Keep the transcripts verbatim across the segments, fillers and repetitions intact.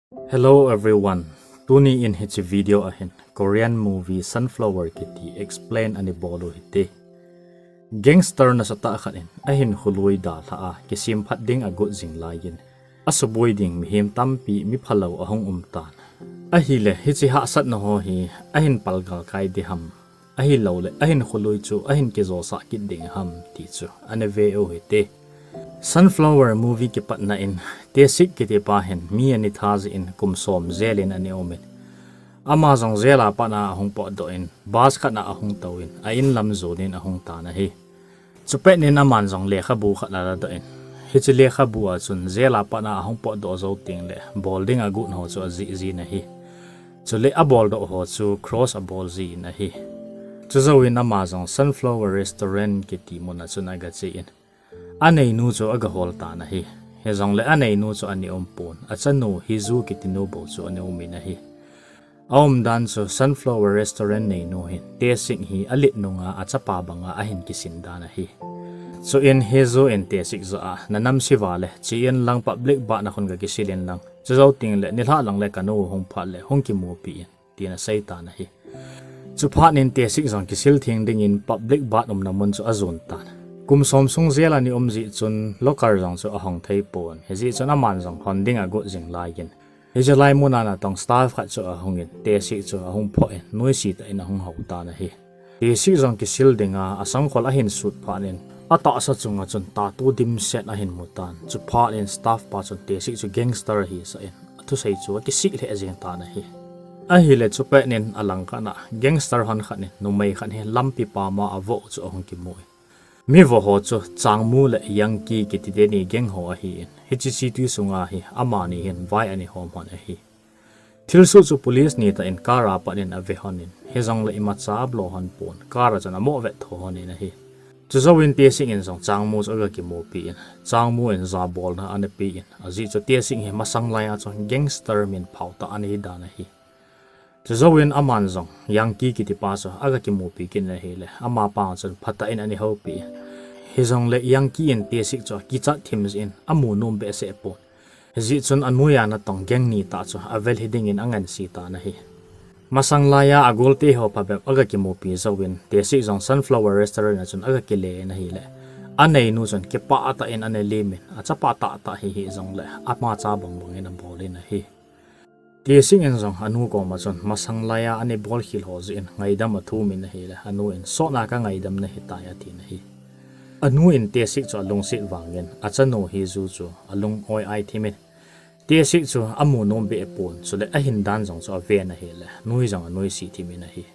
Hello everyone. Tuni in hiche video a hin Korean movie Sunflower kiti explain ana bol u hite. Gangster nasatah khat in ahinkho lui dalha a kisemphat ding agot jing lai in, asuboi ding mihem tampi miphalou ahung um tan. Ahile hiche hahsatna ho hi ahin palgal kai ding ham, ahilouleh ahinkho lui chu ahin kijosah kit ding ham ti chu ana ve u hite. Sunflower movie kipatna in Tae-sik kiti pa hin mi ana tha jeh in kum som jail in ana um in, ama jong jail a pat a ahung potdoh in, bus khat a ahung tou in, a in lam jon in ahung tan ahi. Chupet in aman jong lekhabu khat aladoh in, hiche lekhabu a chun jail a pat a ahung potdoh jou teng le bol ding agot ho chu ajih jin ahi. Chule aboldoh ho chu cross abol jin ahi. Chujouvin ama jong Sunflower Restaurant kiti mun a chun agache in, aneinu chu agahol tan ahi. Hijongle aneinu chu ana um pon, achanu Hee-ju kiti nu bou chu ana um in ahi. Aumdan chu Sunflower Restaurant neinu hin Tae-sik hi alet nunga achapa banga ahin kisin dan ahi. Chuin Hee-ju in Tae-sik jah a, nanam se val e, chen lang public bath a khun gakisil in lang, chujou teng le nilhah lang le kanu hung phat le hung kimupi in, tin asei tan ahi. Chuphat in Tae-sik jong kisil theng dingin public bath umna mun chu ajon tan. Kum som sung jail a ana um jeh chun locker jong chu ahong thei pon, hijeh chun aman jong hon ding agot jing lai in, hiche lai mun a natong staff khat chu ahung in, Tae-sik chu ahung phoh in, nuisat tah in ahung hou tan ahi. Tae-sik jong kisil dinga asangkhol ahin sut phat in, atahsa chunga chun tattoo dimset ahin mu tan. Chuphat in staff pa chun Tae-sik chu gangster ahisah in, athusei chu akisih lheh jeng tan ahi. Ahile chupet in alangkhat a gangster hon khat in numei khat hi lampi pam a avoh chu ahung kimu in, mi voh ho chu Chang-mu le Yang-ki kiti teni gang ho ahin, hiche city sunga hi amani hin vai ana hom hon ahi. Thilsoh chu police ni tah in car a pat in ave hon in, hijongle imacha abol hon pon, car a chun amoh vet tho hon in ahi. Chujouvin Tae-sik in jong Chang-mu chu agakimupi in, Chang-mu in jabolna ana pe in, ajeh chu Tae-sik hi masang lai a chu gangster min phao tah ana hi dan ahi. Chujouvin aman jong Yang-ki kiti pa chu agakimupi kit in ahile, amapa chun phatah in ana houpi in, hijongle Yang-ki in Tae-sik chu akichat thim jeh in amu nom behseh pon, hijeh chun anoi a natong gang ni tah chu avel hi dingin anganse tan ahi. Masang lai a agolte ho phabep agakimupi jouvin Tae-sik jong Sunflower Restaurant a chun agakile in ahile, aneinu chun kipah tah in ana lem in, achapa tahtah hi hijongle amacha bangbang in abol in ahi. Tae-sik in jong anu koma chun masang lai a ana bolkhel ho jeh in ngaidam athum in ahile, anu in sotna kangaidam nahitai atin ahi. Anu in Tae-sik chu alungset vangin achanu Hee-ju chu alung oi ai thim in, Tae-sik chu amu nom behpon, chule ahin dan jong chu aven ahile, nui jong anuisat thim in ahi.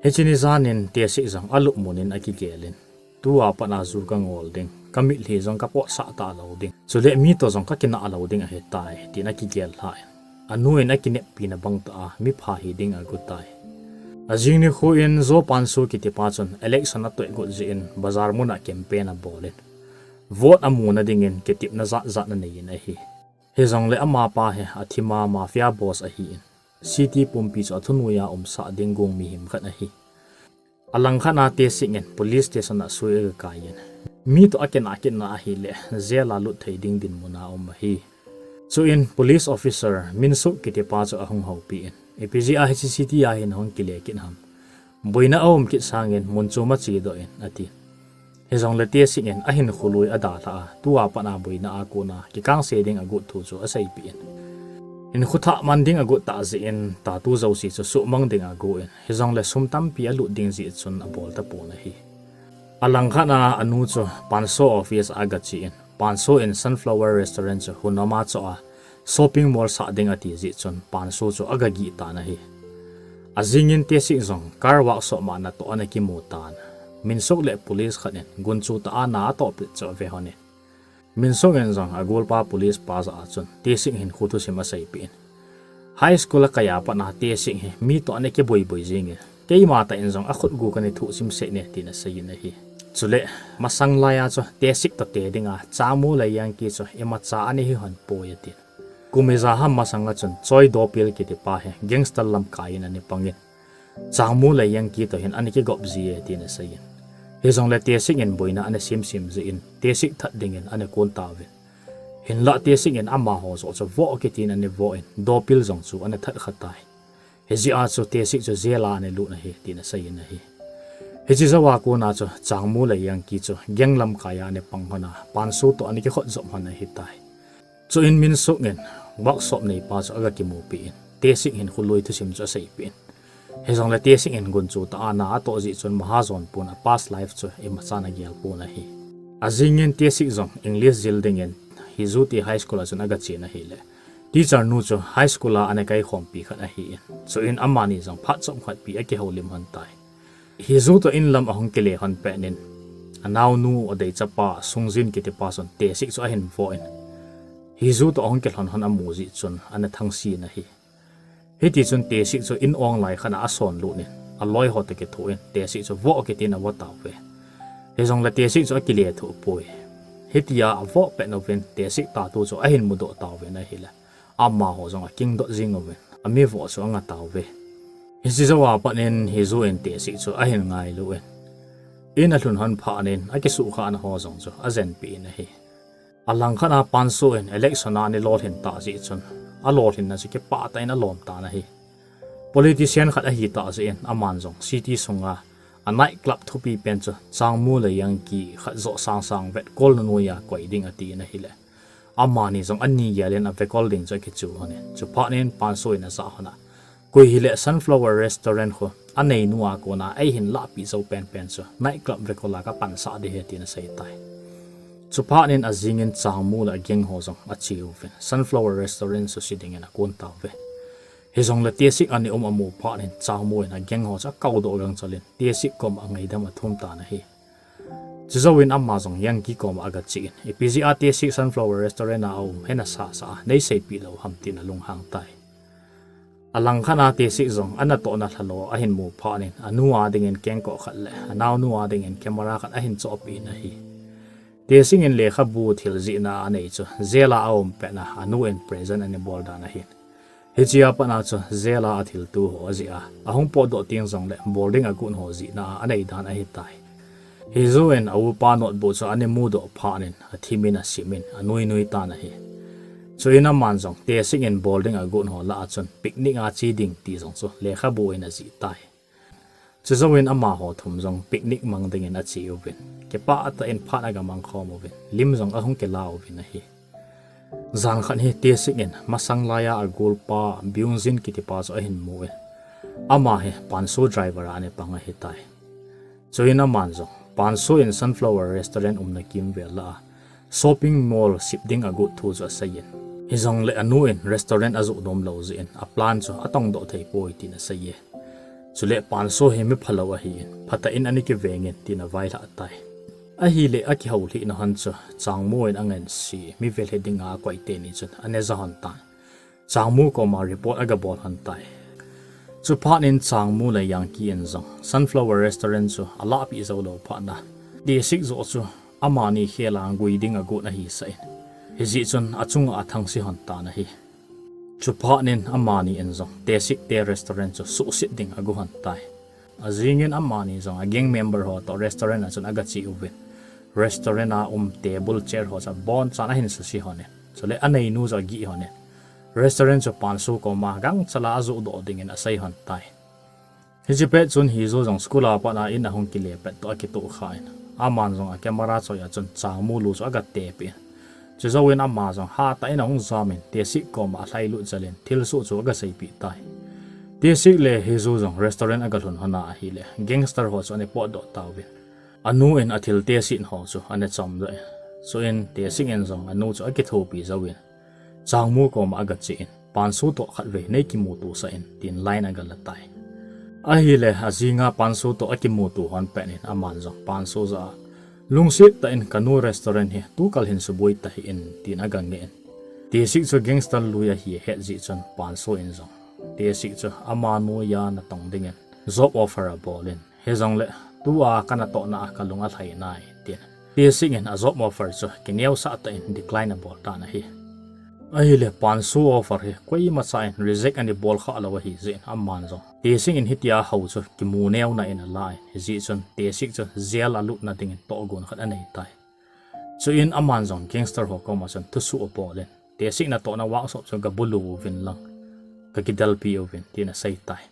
Hiche ni jan in Tae-sik jong alupmun in akigel in, tua pat a ju kangol ding, kamitlhi jong kapotsah talou ding, chule mi toh jong kakinah lou ding ahitai, tin akigel lhah in, anu in akineppina bang tah a mipha hi ding agot tai. Ajing nikho in Jo Pan-su kiti pa chun election atoh got jeh in bazar mun a campaign abol in, vote amuna dingin kitepna jat jat anei in ahi. Hijongle amapa hi athima mafia boss ahin, city pumpi chu athunoi a umsah ding gung mihem khat ahi. Alangkhat a Tae-sik in police station a sui agakai in, mi toh akinah kitna ahile jail a lut thei ding dinmun a um ahi. Chuin police officer Min-suk kiti pa chu ahung houpi in, ipi jeh a hiche city a hin nahung kile kit ham, boina aum kit sangin mun chom a chedoh in, ati. Hijongle Tae-sik in ahinkho lui adalhah a, tua pat a boina a kona kikangse ding agot thu chu aseipeh in, hinkho thah man ding agot tah jeh in tattoo jouse chu suhmang ding agot in, hijongle sum tampi alut ding jeh chun abol tapon ahi. Alangkhat a anu chu Pan-su office a agache in, Pan-su in Sunflower Restaurant chu hunom a choh a shopping mall sah ding ati jeh chun Pan-su chu agagih tan ahi. Ajing in Tae-sik jong car workshop a natoh ana kimu tan. Min-suk le police khat in gunchu tah a na atohpeh chu ave hon in, Min-suk in jong agolpa police pa jah a chun Tae-sik hinkho thusim aseipeh in, high school akai a pat a Tae-sik hi mi toh ana kiboiboi jeng in, keima tah in jong akhut gu kana thuh simset e, tin asei in ahi. Chule masang lai a chu Tae-sik toh te dinga Chang-mu le Yang-ki chu imacha ana hi hon poi atin. Kum ijat ham masang a chun Choi Do-pil kiti pa hi gangster lamkai in ana pang in, Chang-mu le Yang-ki toh hin ana kigop ji e, tin asei in. Hijongle Tae-sik in boina ana semsem jeh in Tae-sik that dingin ana kon tauvin, Hinlah Taesik in amaho joh chu voh kitin ana voh in, dopil jong chu ana that kha tai. Hijeh a chu Taesik chu jail a ana lut ahi, tin asei in ahi. Hiche jou a kona chu Changmu le Yangki chu gang lamkai a ana pang hon a, Pansu toh ana kikhot jop hon ahi tai. Chuin Minsuk in workshop neipa chu aga kimupi in, Taesik hin khului thusim chu aseipeh in. Hijongle Taesik in gunchu tah a na atoh jeh chun Mahajon pun a past life chu imacha ana gel pon ahi. Ajingin Taesik jong English jil dingin Hizu te high school a chun aga chen ahile, teacher nu chu high school a ana kaikhompi khat ahin, chuin amani jong phat chomkhat pi akihoulim hon tai. Hizu toh in lam ahung kile hon pet in, anaonu adei chapa Sungjin kitipa chun Taesik chu ahin voh in, Hizu toh ahung kilhon hon amu jeh chun ana thangse in ahi. Hitichun Taesik chu in ong lai khat a asonlut in, aloi ho toh kitho in, Taesik chu voh kitin avo tauve. Hijongle Taesik chu akile thoh poi. Hitia avoh pet uvin, Taesik tattoo chu ahin mudoh tauvin ahile, amaho jong akingdoh jing uvin, amivoh chu anga tauve. Hiche jou a pat in Hizu in Taesik chu ahin ngailu in, in alhun hon phat in akisuhkhahna ho jong chu ajenpeh in ahi. Alangkhat a Pansu in election a ana lolhin tah jeh chun, alolhinna chu kipah tah in alom tan ahi. Politician khat ahitah jeh in aman jong city sunga a night club thupi pen chu Changmu le Yangki khat joh sangsang vetkolna noiya koi ding atin ahile, amani jong ani gel in avekol ding chu akichu hon in, chuphat in Pansu in ajah hon a, koi hile Sunflower Restaurant khu aneinu a kona eihin lahpeh jou penpen chu night club vekol a kapansah ding ahi, tin asei tai. Chuphat in ajingin Changmu le agang ho jong ache uvin, Sunflower Restaurant suse dingin akon tauve. Hijongle Taesik ana um amu phat in Changmu in agang ho chu akoudoh gangchel in Taesik koma ngaidam athum tan ahi. Chujouvin ama jong Yangki koma aga che in, ipi jeh a Taesik Sunflower Restaurant a aum hi nasasa a neiseipeh lou ham, tin alunghang tai. Alangkhat a Taesik jong anatohna lhalo ahin mu phat in, anu a dingin kengkoh khat le anaonu a dingin camera khat ahin chohpeh in ahi. Taesik in lekhabu thil jihna anei chu jail a aum pet a anu in present ana bol dan ahin, hichea pat a chu jail a athilto ho ajih a, ahung potdoh teng jongle bol ding agot ho jihna a anei dan ahitai. Hizu in a upa notebook chu ana mudoh phat in athim in asim in anuinui tan ahi. Chuin aman jong Taesik in bol ding agot ho lah a chun picnic a che ding ti jong chu lekhabu in ajih tai. Chujouvin amaho thum jong picnic mang dingin ache uvin, kipah tah in phat aga mangkhom uvin, lim jong ahung kila uvin ahi. Jan khat hi Taesik in masang laiya agolpa Byungjin kitipa chu ahin mu in, ama hi Pansu driver a ana pang ahitai. Chuin aman jong Pansu in Sunflower Restaurant umna kimvel lah a shopping mall sip ding agot thu chu asei in, hijongle anu in restaurant ajoh nom lou jeh in aplan chu atongdoh thei poi, tin asei e. Chule Pansu hi mi phalou ahin, phatah in ana kiveng in, tin availhah tai. Ahile akihoulimna hon chu Changmu in angansea mi velhe dinga akoi teni chun ana ja hon tan. Changmu koma report aga bol hon tai. Chuphat in Changmu le Yangki in jong Sunflower Restaurant chu alahpeh jou lou phat a, Taesik joh chu amani khel a gui ding agot ahisah in, hijeh chun achunga athangse hon tan ahi. Chuphat in amani in jong Taesik te restaurant chu suhset ding agot hon tai. Ajingin amani jong a gang member ho toh restaurant a chun aga che uvin, restaurant a um table chair ho chu abonchan ahin suse hon in, chule aneinu chu agih hon in, restaurant chu Pansu koma gangchal a ajohdoh dingin asei hon tai. Hiche pet chun Hizu jong school a pat a in ahung kile pet toh akitoh khan, aman jong a camera choi a chun Changmu lu chu aga tepeh in, chujouvin ama jong hatah in ahung jam in Taesik koma alhailut jel in thilsoh chu aga seipeh tai. Taesik le Hizu jong restaurant aga lhun hon a ahile gangster ho chu ana potdoh tauvin, anu in athil Taesik ho chu ana chomdoh in, chuin Taesik in jong anu chu akithopi jouvin, Changmu koma aga che in, Pansu toh khatvei nei kimutosah in, tin line aga la tai. Ahile ajinga Pansu toh akimuto hon pet in aman jong Pansu jah a, lungset tah in kanu restaurant hi tukal hin suboi tahih in, tin aga ngeh in, Taesik chu gangster lui ahi ahet jeh chun Pansu in jong Taesik chu ama noiya natong dingin job offer abol in, hijongle tua kanatohna a kalung alhai nai, tin Taesik in a job offer chu kineosah tah in decline abol tan ahi. Ahile Pansu offer hi koimacha in reject ana bol khalou ahijeh in aman jong Taesik in hitia hou chu kimu neona in alan, hijeh chun Taesik chu jail alutna dingin tohgon khat anei tai. Chuin aman jong gangster ho koma chun thusuh abol in, Tae-sik natohna workshop chu gabulu uvin lang, gakidelpi uvin, tin asei tai.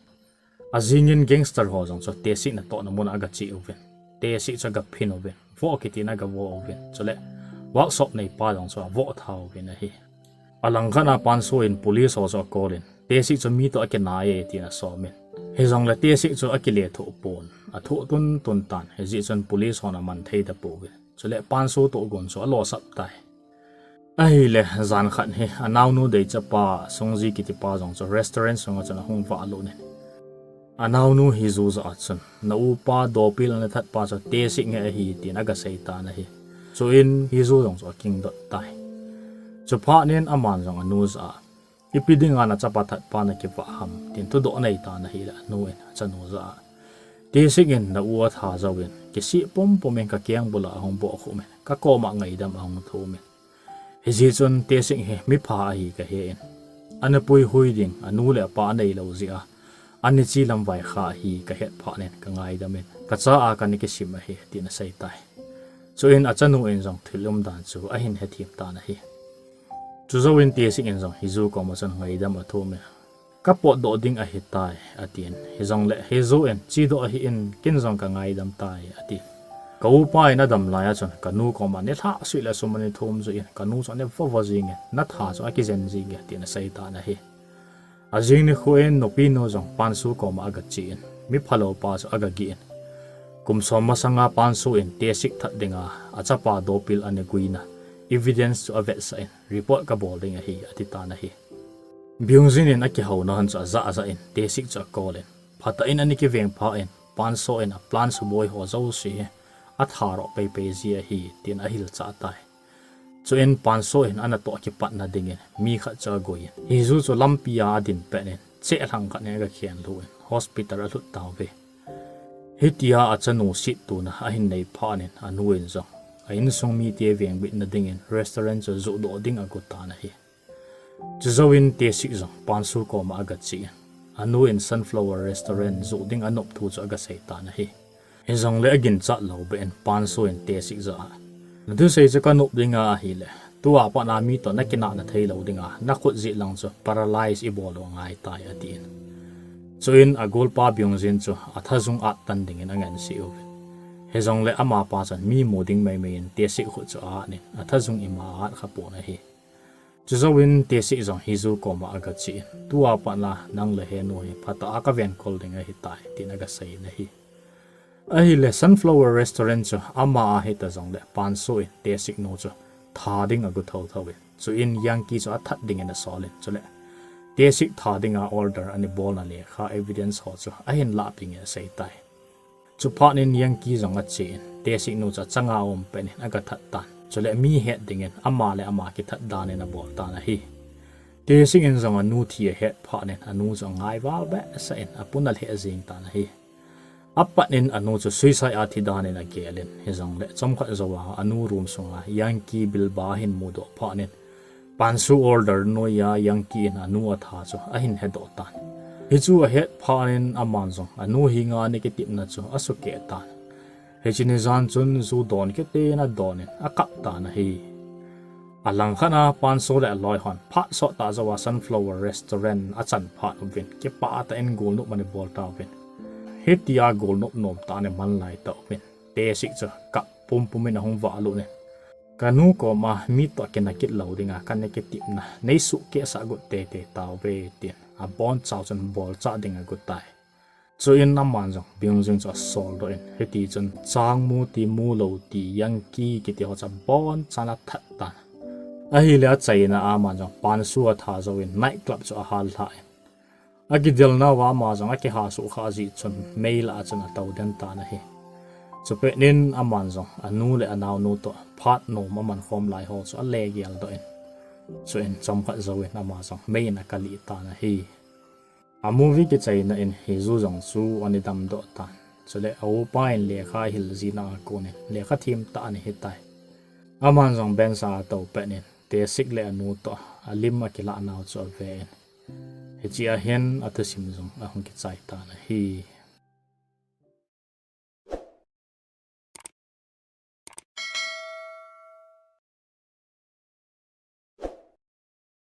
Ajingin gangster ho jong chu Tae-sik natohna muna agache uvin, Tae-sik chu agaphin uvin, voh kitin agavoh uvin, chule workshop neipa jong chu avoh tha uvin ahi. Alangkhat a Pan-soo in police ho chu akol in, Tae-sik chu mi toh akinai e tin asomin. Hijongle Tae-sik chu akile thoh pon, athoh tuntun tan, hijeh chun police hon aman thei tapouvin. Chule Pan-soo tohgon chu alosap tai. Ahile, jan khat hi, anaonu deichapa, Sung-ji kitipa jong chu restaurant sunga chun ahung valut in, anaonu Hee-ju jah a chun, na upa dopil ana thatpa chu Tae-sik nge ahi, tin agasei tan ahi. Chuin Hee-ju jong chu akingdot tai. Chuphat in aman jong anu jah a, ipi dinga nachapa thatpa nakivah ham, tin thudoh anei tan ahile, anu in achanu jah a, Tae-sik in na u atha jouvin, kisih pumpum in kakeng bula ahung bohkhup in, kakoma ngaidam ahung thumin. Hijeh chun Tae-sik hi mipha ahi kahen, ana puihui ding anu le apa aneilou jeh a, ana che lamvai kha ahi kahet phat in kangaidamin, kacha a kana kisim ahi, tin asei tai. Chuin achanu in jong thil umdan chu ahin hethem tan ahi. Chujouvin Tae-sik in jong Hee-ju koma chun ngaidam athumin, kapotdoh ding ahitai, atin. Hijongle Hee-ju in, chedoh hih in, ken jong kangaidam tai, ati. Ka upa in adam lai a chun kanu koma nilhah seh le sum ana thum jeh in, kanu chu ana vovo jingin, natha chu akijen jinge, tin asei tan ahi. Ajing nikho in nupinu jong Pan-soo koma agachen, miphalou pa chu agagih in, kum som masanga Pan-soo in Tae-sik that dinga achapa dopil ana guina evidence chu avetsah in, report kabol ding ahi, ati tan ahi. Byung-jin in akihouna hon chu ajah jah in, Tae-sik chu akol in, phatah in ana kiveng phat in, Pan-soo in aplan suboi ho jouse hi atharoh peipei ji ahi, tin ahilchah tai. Chuin Pan-soo in anatoh kipatna dingin mi khat chu agoi in, Hee-ju chu lampi a adin pet in, cheh lhang khat in agakhen lhu in, hospital alhut tauve. Hitia achanu sittona ahin nei phat in, anu in jong a insung mite vengbitna dingin restaurant chu johdoh ding ago tan ahi. Chujouvin Tae-sik jong Pan-soo koma agachen, anu in Sunflower Restaurant joh ding anop thu chu agasei tan ahi. Hijongle aginchat lou beh in Pan-soo in Tae-sik jah a, nathusei chu kanop dinga ahile, tua pat a mi toh nakinahna theilou dinga nakhut jeh lang chu paralyze ibol u angaitai, atin. Chuin agolpa Byung-jin chu athajung at tan dingin angansei uvin. Hijongle amapa chun mi mu ding meimei in Tae-sik khut chu a-at in, athajung ima a-at khapon ahi. Chujouvin Tae-sik jong Hee-ju koma agachen, tua pat a nang le henu hi phatah a kavenkol ding ahitai, tin agasei in ahi. Ahile Sunflower Restaurant chu ama a hita jongle Pan-soo in Tae-sik nu chu tha ding ago thotho in, chuin Yang-ki chu athat dingin asol in, chule Tae-sik tha dinga order ana bolna lekha evidence ho chu ahin lahpeh in asei tai. Chuphat in Yang-ki jong achen, Tae-sik nu chu achanga aum pet in agathat tan. Chule mi het dingin ama le ama kithat dan in abol tan ahi. Tae-sik in jong anu thi ahet phat in anu chu angai val behseh in apun alheh jeng tan ahi. Apat in anu chu suicide a thi dan in agel in, hijongle chomkhat jouva anu room sunga Yang-ki bilba ahin mudoh phat in, Pan-soo order noiya Yang-ki in anu atha chu ahin hedoh tan. Hichu ahet phat in aman jong anu henga ana kitepna chu asukeh tan. Hiche ni jan chun ju don kiten adon in akap tan ahi. Alangkhat a Pan-soo le aloi hon phat sottah jouva Sunflower Restaurant achan phat uvin, kipah tah in golnop ana bol tauvin. Hitia golnop nomtah ana man lai tauvin, Tae-sik chu kap pumpum in ahung valut in, kanu koma mi toh kinah kit lou dinga kana kitepna neisukeh sah got teitei tauve, tin abonchau chun bolchah ding ago tai. Chuin aman jong Byung-jin chu asoldoh in, hitichun chang mu ti mu lou ti Yang-ki kiti ho chu abonchan athat tan. Ahile achaina a aman jong Pan-soo atha jouvin night club chu ahallhah in, akidelnauva ama jong akiha suhkhah jeh chun mei lah a chun atou den tan ahi. Chupet in aman jong anu le anaonu toh phat nom aman khom lai ho chu ale geldoh in, chuin chomkhat jouvin ama jong mei in akalih tan ahi. A movie kichaina in Hee-ju jong chu ana damdoh tan. Chule a upa in lekha ahil jina a konin lekha them tah ana hitai. Aman jong bench a atou pet in Tae-sik le anu toh alim akilah nau chu ave in, hiche a hin athusim jong ahung kichai tan ahi.